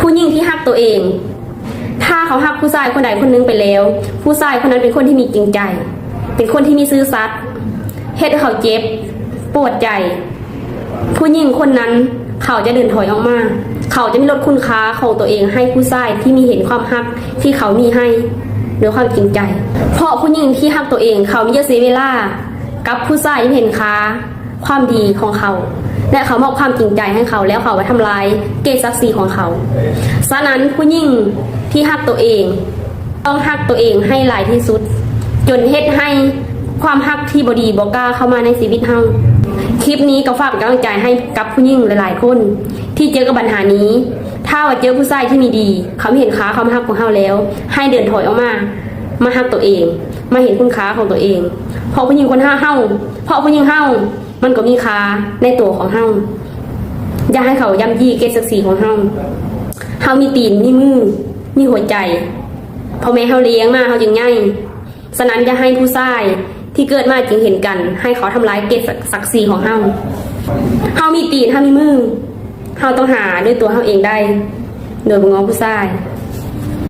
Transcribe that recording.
ຜູ້ຍິງທີ່ຮັກຕົວເອງ ຖ້າເຂົາຮັກຜູ້ຊາຍຄົນໃດຄົນໜຶ່ງໄປແລ້ວ ຜູ້ຊາຍຄົນນັ້ນເປັນຄົນທີ່ມີຈິງໃຈ ເປັນຄົນທີ່ມີຊື່ສັດ ເຮັດໃຫ້ເຂົາເຈັບປວດໃຈ ຜູ້ຍິງຄົນນັ້ນເຂົາຈະເດີນຖອຍອອກມາ ເຂົາຈະມີລົດຄຸນຄ່າຂອງຕົວເອງໃຫ້ຜູ້ຊາຍທີ່ມີເຫັນຄວາມຮັກທີ່ເຂົາມີໃຫ້ດ້ວຍຄວາມຈິງໃຈ ເພາະຜູ້ຍິງທີ່ຮັກຕົວເອງ ເຂົາມີຈະເສຍເວລາກັບຜູ້ຊາຍທີ່ເຫັນຄ່າ ຄວາມດີຂອງເຂົາ ແລະ ເຂົາມອບຄວາມຈິງໃຈໃຫ້ເຂົາ ແລ້ວເຂົາໄປທຳລາຍເກດສັກສີຂອງເຂົາ. ສະນັ້ນ ຜູ້ຍິງທີ່ຮັກຕົວເອງ ຕ້ອງຮັກຕົວເອງໃຫ້ຫຼາຍທີ່ສຸດ ຈົນເຮັດໃຫ້ຄວາມຮັກທີ່ບໍ່ດີບໍ່ກ້າເຂົ້າມາໃນຊີວິດເຮົາ. ຄລິບນີ້ກໍຝາກເປັນກຳລັງໃຈໃຫ້ກັບຜູ້ຍິງຫຼາຍໆຄົນ ທີ່ເຈີກັບບັນຫານີ້. ຖ້າວ່າເຈີຜູ້ຊາຍທີ່ມີດີ ເຂົາເຫັນຄ່າຄວາມຮັກຂອງເຮົາແລ້ວ ໃຫ້ເດີນຖອຍອອກມາ ມາຮັກຕົວເອງ ມາເຫັນຄຸນຄ່າຂອງຕົວເອງ ເພາະຜູ້ຍິງຄົນເຮົາ ເພາະຜູ້ຍິງເຮົາ ມັນກໍມີຄ່າໃນຕົວຂອງເຮົາ. ຢ່າໃຫ້ເຂົາຢ້ຳຢີ້ເກດສັກສີຂອງເຮົາ. ເຮົາມີຕີນ ມີມື ມີຫົວໃຈ. ພໍ່ແມ່ເຮົາລ້ຽງມາເຮົາຈຶ່ງໃຫຍ່. ສະນັ້ນຢ່າໃຫ້ຜູ້ຊາຍທີ່ເກີດມາຈຶ່ງເຫັນກັນ ໃຫ້ເຂົາທຳລາຍເກດສັກສີຂອງເຮົາ. ເຮົາມີຕີນ ເຮົາມີມື. ເຮົາຕ້ອງຫາດ້ວຍຕົວເຮົາເອງໄດ້ ໂດຍບໍ່ງໍຜູ້ຊາຍ.